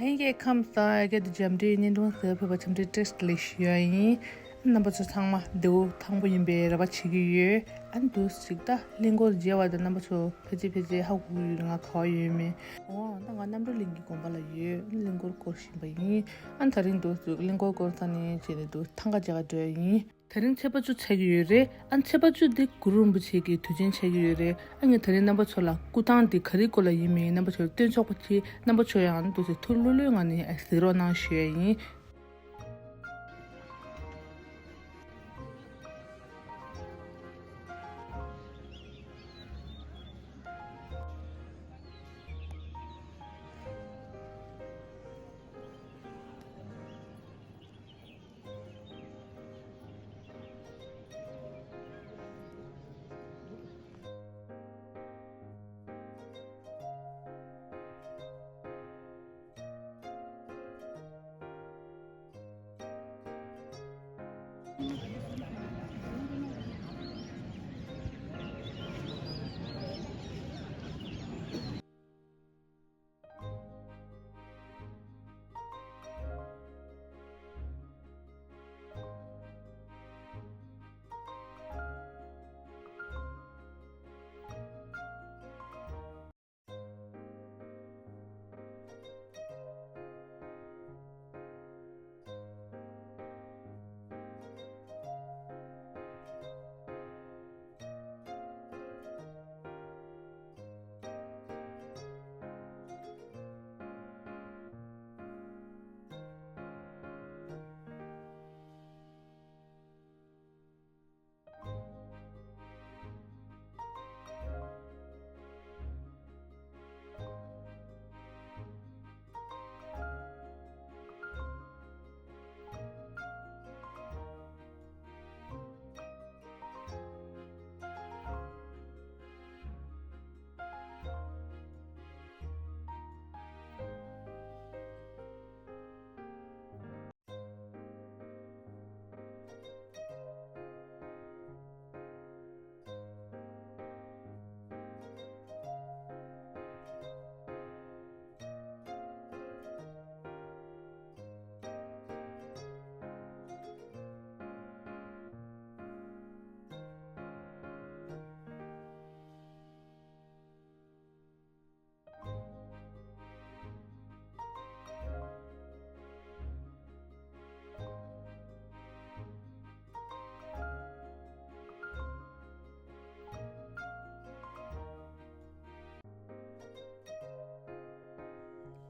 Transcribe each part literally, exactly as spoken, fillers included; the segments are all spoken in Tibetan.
ལྷན་རྒྱས་ཁམས་བཟང་། ཨ་ཀེ་དུ་འཇམ་འདྲིས་བརྙན་ཐུང་གཟིགས་ཕེབས་པ་འཇམ་འདྲིས་བཀྲ་ཤིས་བདེ་ལེགས་ཞུ་ཡ་ཡིན། རྣམ་པ་ཚོ་ཚང་མ་བདེ་པོ་ཐང་པོ་ཡིན་པའི་རེ་བ་བྱེད་ཀྱི་ཡོད། ཨ་ནི་འདུག་ཅིག་ད་གླིང་སྐོར་མཇལ་བ་དང་རྣམ་པ་ཚོ་ཕལ་ཆེར་ཕལ་ཆེར་ཧ་གོ་གི་ཡོད། ང་ག་པར་ཡོད་མེད། འོ་ད་ང་རྣམ་གྲོལ་གླིང་གི་དགོན་པ་ལ་ཡོད། གླིང་སྐོར་སྐོར་བཞིན་པ་ཡིན། ཨ་ནི་ད་རིང་འདུག་ཅིག་གླིང་སྐོར་སྐོར་ས་ནས་བྱས་ནས་འདུག་ཐང་ག་མཇལ་ག་འགྲོ་ཡ་ཡིན། དེ་རིང་ཚེས་པ་བཅུ་ཆགས་ཀྱི་ཡོད་རེད། ཨ་ཚེས་པ་བཅུ་འདི་གུ་རུ་རིན་པོ་ཆེ་གི་དུས་ཆེན་ཆགས་ཀྱི་ཡོད་རེད། ཨ་ངས་དེ་རིང་རྣམ་པ་ཚོ་ལ་སྐུ་ཐང་འདི་ག་རེའི་སྐོར་ལ་ཡིན་མིན་རྣམ་པ་ཚོར་སྟོན་ཆོག་པ་གྱིས། རྣམ་པ་ཚོ་ཡང་འདུག་སེ་ཐུགས་ལྷོད་ལྷོད་ངང་ནས་གཟིགས་རོགས་གནང་ཞུ་ཡ་ཡིན།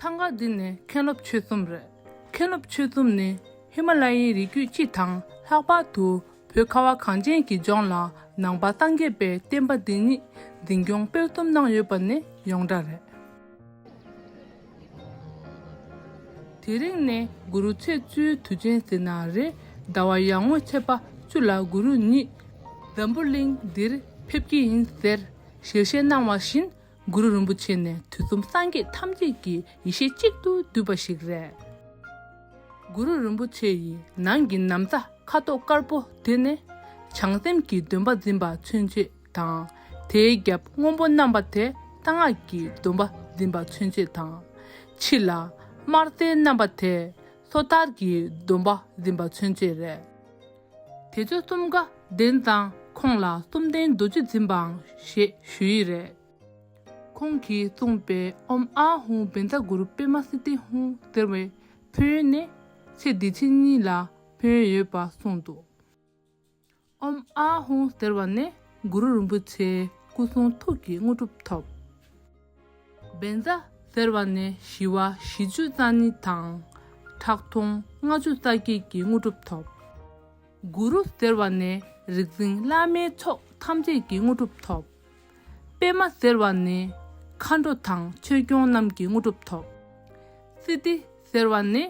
ཐང་ག་འདི་ནི་མཁན་སློབ་ཆོས་གསུམ་རེད། མཁན་སློབ་ཆོས་གསུམ་ནི་ཧི་མ་ལ་ཡའི་རི་རྒྱུད་སྤྱི་དང་ལྷག་པར་དུ་བོད་ཁ་བ་གངས་ཅན་གྱི་ལྗོངས་ལ་ནང་པ་སངས་རྒྱས་པའི་བསྟན་པ་འདི་ཉིད་འཛིན་སྐྱོང་སྤེལ་གསུམ་གནང་ཡོད་པ་ནི་ཡོངས་གྲགས་རེད། དེ་རིང་ནི་གུ་རུ་ཚེས་བཅུའི་དུས་ཆེན་ཟེར་ན་རེད། ཟླ་བ་ཡར་ངོའི་ཚེས་པ་བཅུ་ལ་གུ་རུ་ཉིད་འཛམ་བུ་གླིང་འདིར་ཕེབས་ཀྱི་ཡིན་ཟེར་ཞལ་བཞེས་གནང་བ་བཞིན། གུ་རུ་རིན་པོ་ཆེ་ནི་དུས་གསུམ་སངས་རྒྱས་ཐམས་ཅད་ཀྱི་ཡེ་ཤེས་གཅིག་ཏུ་བསྡུས་པ་ཞིག་རེད། གུ་རུ་རིན་པོ་ཆེ་ཡི་ནང་གི་ན་བཟའ་ཁ་དོག་དཀར་པོ་དེ་ནི་བྱང་སེམས་ཀྱི་སྡོམ་པ་འཛིན་པ་མཚོན་བྱེད་དང་། དེའི་རྒྱབ་སྔོན་པོ་བསྣམས་པ་དེ་གསང་སྔགས་ཀྱི་སྡོམ་པ་འཛིན་པ་མཚོན་བྱེད་དང་། ཕྱི་ལ་དམར་སེར་བསྣམས་པ་དེ་སོ་ཐར་གྱི་སྡོམ་པ་འཛིན་པ་མཚོན་བྱེད་རེད། དེ་ཚོ་གསུམ་ཀ་ལྡན་ཙང་ཁོང་ལ་གསུམ་ལྡན་རྡོ་རྗེ་འཛིན་པའང་ཞེས་ཞུ་ཡི་རེད། ཁོང་གིས་གསུངས་པའི་ཨོཾ་ཨཱཿཧཱུྃ་བཛྲ་གུ་རུ་པདྨ་སིདྡྷི་ཧཱུྃ་ཟེར་བའི་ཕན་ཡོན་ནི་ཚེ་འདི་ཕྱི་གཉིས་ལ་ཕན་ཡོན་ཡོད་པ་གསུངས་འདུག་ཨོཾ་ཨཱཿཧཱུྃ་ཟེར་བ་ནི་གུ་རུ་རིན་པོ་ཆེའི་སྐུ་གསུང་ཐུགས་ཀྱི་དངོས་གྲུབ་ཐོབ། བཛྲ་ཟེར་བ་ནི་ཞི་བ་བཞི་བཅུ་རྩ་གཉིས་དང་ཁྲག་འཐུང་ལྔ་བཅུ་རྩ་བརྒྱད་ཀྱི་དངོས་གྲུབ་ཐོབ། གུ་རུ་ཟེར་བ་ནི་རིག་འཛིན་བླ་མའི་ཚོགས་ཐམས་ཅད་ཀྱི་དངོས་གྲུབ་ཐོབ། པདྨ་ཟེར་བ་ནི་མཁའ་འགྲོ་དང་ཆོས་སྐྱོང་རྣམས་ཀྱི་དངོས་གྲུབ་ཐོབ། སིདྡྷི་ཟེར་བ་ནི་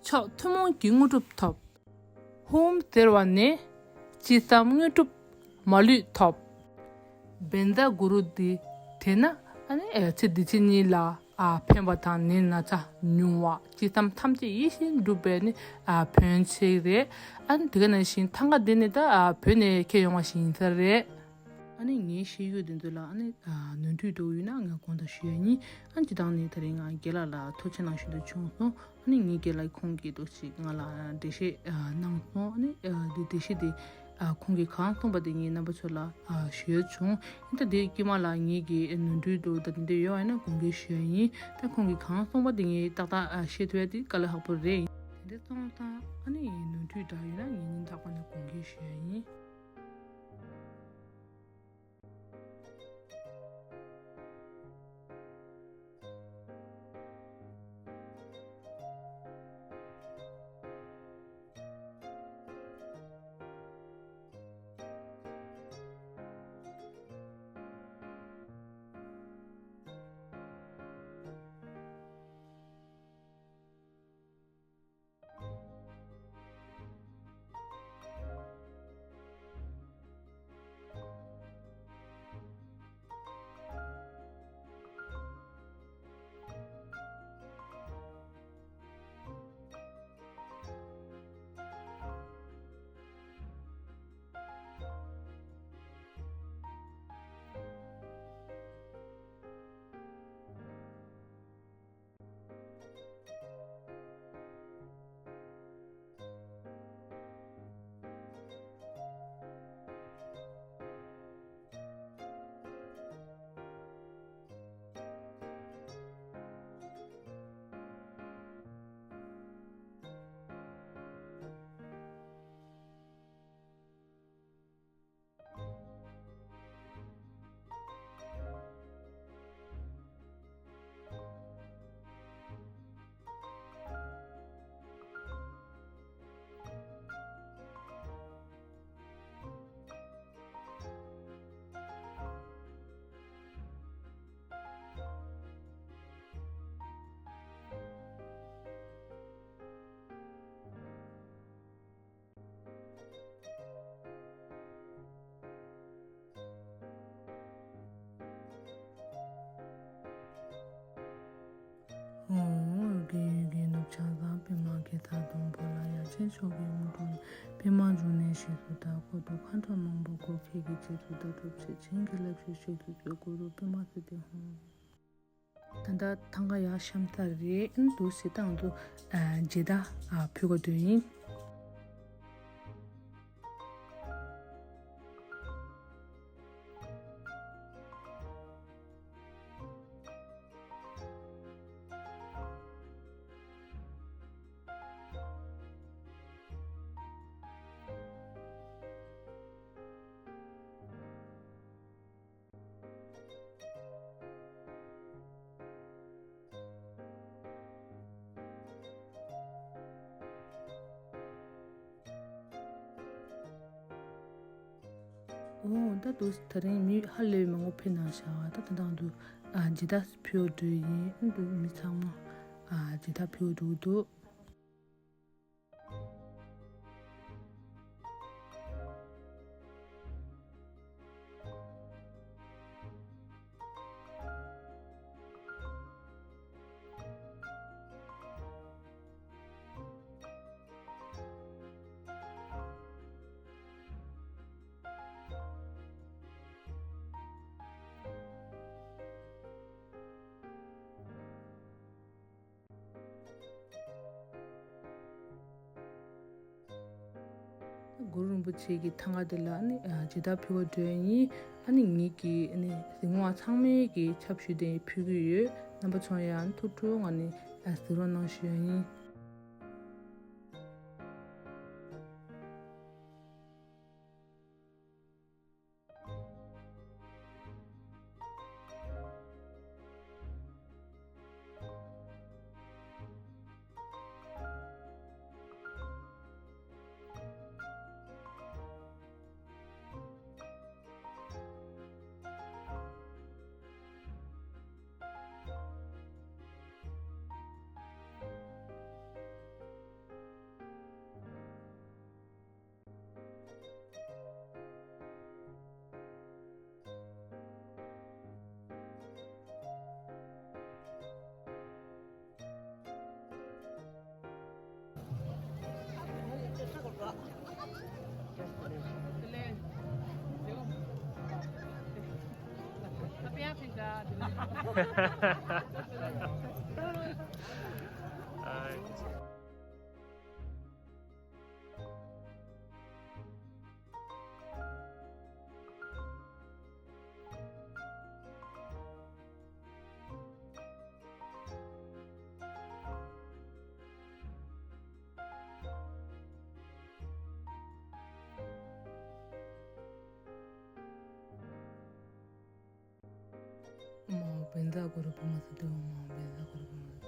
མཆོག་ཐུན་མོང་གི་དངོས་གྲུབ་ཐོབ། ཧཱུྃ་ཟེར་བ་ནི་ཅི་བསམ་དངོས་གྲུབ་མ་ལུས་ཐོབ། བཛྲ་གུ་རུ་འདི་དེས་ན་ཨ་ནི་ཨེ་ཚེ་འདི་ཕྱི་གཉིས་ལ་ཨ་ཕན་པ་དང་ནད་ན་ཚ་ཉུང་བ་ཅི་བསམ་ཐམས་ཅད་ཡིད་བཞིན་འགྲུབ་པའི་ནི་ཨ་ཕན་ཆེ་རེད། ཨ་ནི་དེ་ག་ནང་བཞིན་ཐང་ག་འདི་ནི་ད་ཨ་བོད་ནས་ཁྱེར་ཡོང་བ་ཞིག་ཡིན་ས་རེད། ཨ་ནི་ངའི་ཤེས་ཡོན་དེ་ཚོ་ལ་ཨ་ནི་ནོར་འཁྲུལ་འདུག་ཡོད་ན་ང་དགོངས་དག་ཞུ་ཡ་ཡིན། ཨ་ནི་སྤྱིར་བཏང་ནས་དེ་རིང་ང་རྒན་ལགས་ལ་ཐུགས་རྗེ་གནང་ཞུ་འདོད་བྱུང་སོང་། ཨ་ནི་ངའི་རྒན་ལགས་ཁོང་གིས་འདུག་ཅིག་ང་ལ་འགྲེལ་བཤད་གནང་སོང་། ཨ་ནི་འདི་འགྲེལ་བཤད་དེ་ཁོང་གིས་གང་གསུངས་པ་དེ་ངས་རྣམ་པ་ཚོ་ལ་ཞུ་ཡ་བྱུང་། ཨ་ནི་ད་དེའི་དཀྱིལ་མ་ལ་ངེད་ཀྱི་ནོར་འཁྲུལ་འདུག་ད་དེ་འདྲ་ཡོད་པ་ཡིན་ན་དགོངས་འགལ་ཞུ་ཡ་ཡིན། ད་ཁོང་གིས་གང་གསུངས་པ་དེ་ངས་ཏག་ཏག་ཤེས་ཐུབ་ཡ་དེ་དཀའ་ལས་ཁག་པོ་རེད། དེ་འདྲ་སོང་ཙང་ཨ་ནི་ནོར་འཁྲུལ་འདྲ་ཡོད་ན་ངས་སྙིང་ཐག་པ་ནས་དགོངས་འགལ་ཞུ་ཡ་ཡིན། ཨོ། ཡོ་གི་ཡོ་གི་ནུབ་བྱང་ས་པདྨ་གེ་སར་སྡོང་པོ་ལ། ཡ་མཚན་མཆོག་གི་དངོས་གྲུབ་པདྨ་འབྱུང་གནས་ཞེས་སུ་བཏགས། འཁོར་དུ་མཁའ་འགྲོ་མང་པོ་བསྐོར། ཁྱེད་ཀྱི་རྗེས་སུ་བདག་སྒྲུབ་ཕྱིར། བྱིན་གྱིས་བརླབ་ཕྱིར་བཞེད་དུ་གསོལ། གུ་རུ་པདྨ་སིདྡྷི་ཧཱུྃ། ད་ལྟ་ཐང་ག་ཡར་བཤམས་ཚར་རེད། ཨ་ནི་འདུག་སེ་ད་ང་ཚོ་མཇལ་དར་ཕུལ་དགོས་དོན་ཡིན། འོ་ད་དུ་ད་རིང་མི་ཧ་ལས་མང་པོ་ཕེབས་གནང་ཤག་ད་ད་དང་དུ་ཇི་ལྟར་ཕེབས་འགྲོ་ཡིན་འདུག་མི་ཚང་མ་ཇི་ལྟར་ཕེབས་འགྲོ་འདུག་གུ་རུ་རིན་པོ་ཆེ་གི་ཐང་ག་དེ་ལ་ནི་ཇི་ལྟར་ཕུལ་བ་འགྲོ་ཡིན། ཨ་ནི་ངེད་ཀྱི་ནི་གཟིགས་མོ་བ་ཚང་མས་ཀྱི་ཆབ་ཞུས་ཏེ་ཕུལ་གྱི་ཡོད། རྣམ་པ་ཚོ་ཡང་ཐུགས་ཁྲོ་ངང་ནས་གཟིགས་རོགས་གནང་ཞུ་ཡ་ཡིན། མའོ་བན་ཛ་གུ་རུ་བུ་མ་ས་དུ་མའོ་བན་ཛ་གུ་རུ་བུ་མ་ས་དུ་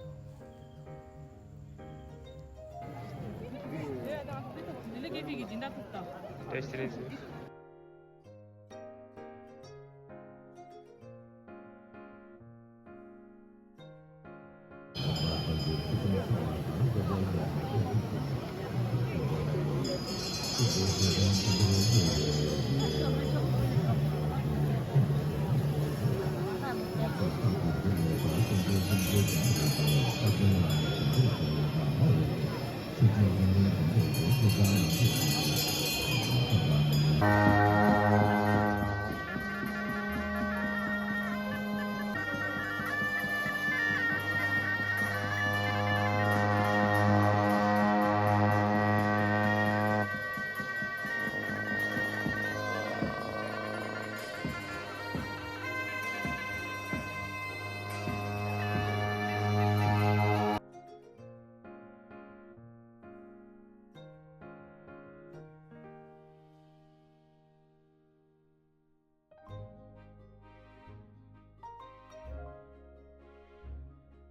མའོ་བན་ཛ་གུ་རུ་བུ་མ་ས་དུ།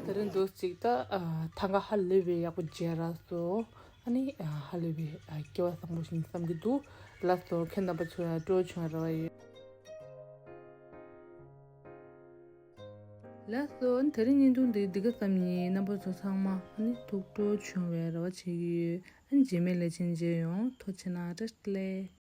དེ་རིང་འདུག་ཅིག་ད་ཐང་ག་ཧ་ལས་པའི་ཡག་པོ་མཇལ་རག་སོང་། ཨ་ནི་ཧ་ལས་པའི་སྐལ་བ་བཟང་པོ་ཞིག་བསམ་གྱི་འདུག་ལགས་སོ། ཁྱེད་རྣམ་པ་ཚོ་ཡང་སྤྲོ་བྱུང་ར་བ་ཡོད། ལགས་སོ། དེ་རིང་བརྙན་ཐུང་འདི་འདི་ག་ཙམ་ཡིན། རྣམ་པ་ཚོ་ཚང་མ་ཨ་ནི་ཐུགས་སྤྲོ་བྱུང་བའི་རེ་བ་བྱེད་ཀྱི་ཡོད། ཨ་ནི་རྗེས་མའི་ལེ་ཚན་མཇལ་ཡོང་། ཐུགས་རྗེ་གནང་། བཀྲ་ཤིས་བདེ་ལེགས།